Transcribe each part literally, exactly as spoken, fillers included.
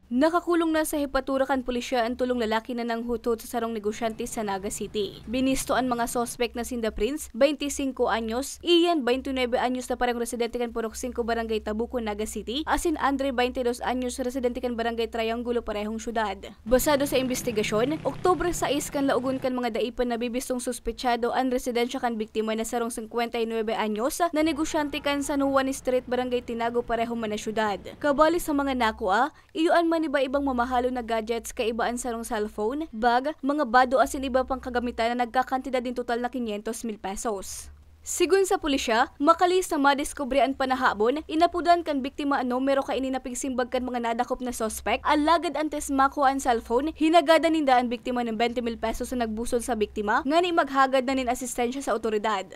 Nakakulong na sa hepatura kan pulisya an tolong lalaki na nanghuthot sa sarong negosyante sa Naga City. Binisto an mga suspek na sinda Prince, twenty-cinco anyos, Ian, twenty-nuebe anyos na parehong residente kan Purok singko, Barangay Tabuco, Naga City, asin Andre, twenty-dos anyos, residente kan Barangay Triangulo, parehong syudad. Basado sa imbestigasyon, Oktubre sais kan laogon kan mga dai pa nabibistong suspetsado an residensya kan biktima na sarong singkwenta y nuebe anyos na negosyante kan San Juan Street, Barangay Tinago, parehong man na syudad. Kabali sa mga nakua, iyo an maniba-ibang mamahalon na gadgets kaiba an sarong cellphone, bag, mga bado asin iba pang kagamitan na nagkakantidad nin total na quinientos mil pesos. Sigon sa pulisya, makalihis na madiskubre an panahabon, inapodan kan biktima an numero kaini na pigsimbag kan mga nadakop na suspek, alagad antes makua an cellphone, hinagadan ninda an biktima nin twenty mil pesos na nagbusol sa biktima ngani maghagad na nin asistensya sa otoridad.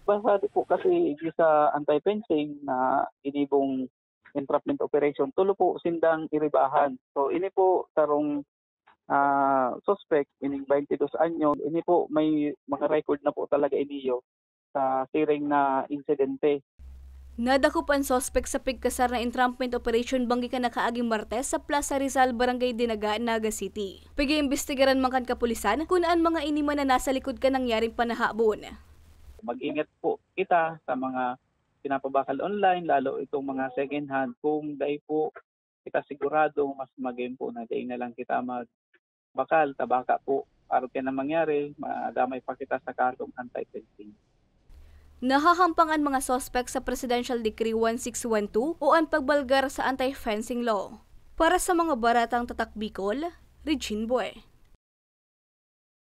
Basado po kasi sa anti-fencing na ginibong entrapment operation, tulo po sindang iribahan. So ini po sarong ah, suspek, ining twenty-dos anyo, ini po may mga record na po talaga iniyo sa siring na insidente. Nadakop an suspek sa pigkasar na entrapment operation banggi kan nakaaging Martes sa Plaza Rizal, Barangay Dinaga, Naga City. Pig-iimbestigaran man kan kapulisan kun an mga ini man na nasa likod kan nangyaring panahabon. Mag-ingat po kita sa mga pinapabakal online, lalo itong mga second hand, kung dai po kita sigurado, mas magayon po na dai na lang kita magbakal, ta baka po, arog kaiyan mangyari, madamay pa kita sa kasong anti-fencing. Nahahampang an mga suspek sa Presidential Decree one six one two o an pagbalgar sa anti-fencing law. Para sa mga baratang tatak Bicol, Regine Boy.